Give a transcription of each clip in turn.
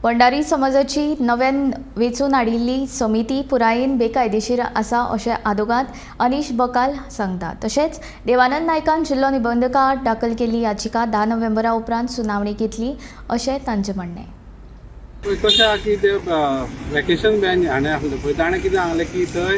भंडारी समाजाची नव्यान वेंचून हाडिल्ली समिती पुरायेन बेकायदेशीर आसा अशें आदोगाद अनीश बकाल सांगता. तशेंच देवानंद नायकान जिल्लो निबंधका आड दाखल केल्ली याचिका 10 नोव्हेंबरा उपरांत सुनावणी घेतली अशें तांचें म्हणणें. पळय कशें आहा की ते वेकेशन बॅन हाणें आसलें पळय, ताणें कितें सांगलें की थंय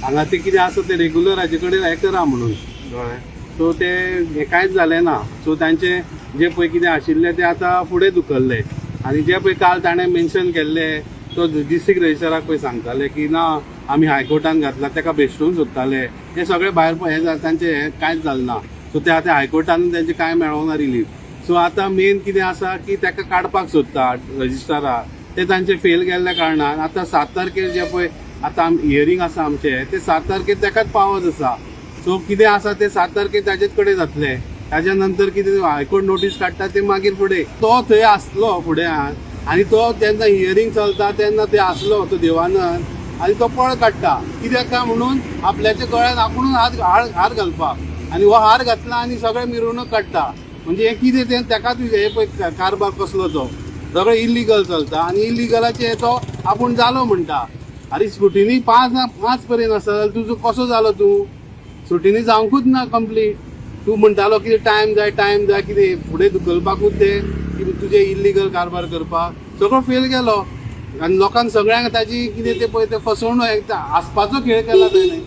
हांगा तें कितें आसा तें रेगुलर हाजे कडेन हें करा म्हणून, कळ्ळें? सो तें हें कांयच जालें ना. सो तांचें जें पळय कितें आशिल्लें तें आतां फुडें धुकल्लें. आनी जें पळय काल ताणें मेन्शन केल्लें, तो डिस्ट्रिक्ट रजिस्ट्राराक पळय सांगताले की ना, आमी हायकोर्टान घातला, ताका भेश्टोवंक सोदताले. हें सगळें भायर हें तांचें हें कांयच जालें ना. सो ते आतां हायकोर्टान तांचें कांय मेळोंक ना रिलीफ. सो आतां मेन कितें आसा की ताका काडपाक सोदता रजिस्ट्रारा, ते तांचे फेल गेल्ल्या कारणान आतां 7 तारखेर जे पळय आतां हियरींग आसा आमचें, ते 7 तारखेर ताकाच पावत आसा. सो कितें आसा ते 7 तारखेर ताजेच कडेन जातलें. ताज्या नंतर कितें हायकोर्ट नोटीस काडटा ते मागीर फुडें. तो थंय आसलो फुडें आनी तो तेन्ना हियरींग चलता तेन्ना थंय आसलो तो देवानंद, आनी तो पळ काडटा कित्याक काय म्हणून आपल्याच्या गळ्यान आपुणून हात हार घालपाक, आनी हो हार घातला आनी सगळें मिरवणूक काडटा. म्हणजे हें कितें तें ताकाच हे पळय कारभार कसलो तो सगळें इलिगल चलता आनी इलिगलाचें तो आपूण जालो म्हणटा. आरे, स्क्रुटिनी 5 पर्यंत आसा जाल्यार तुजो कसो जालो? तूं स्क्रुटिनी जावंकूच ना कंप्लीट. तूं म्हणटालो कितें टायम जाय, टायम जाय, कितें फुडें धुकलपाकूच तें की तुजें इलिगल कारभार करपाक सगळो फेल गेलो. आनी लोकांक सगळ्यांक ताजी कितें तें पळय तें फसवणूक आसपाचो खेळ केला तेणें.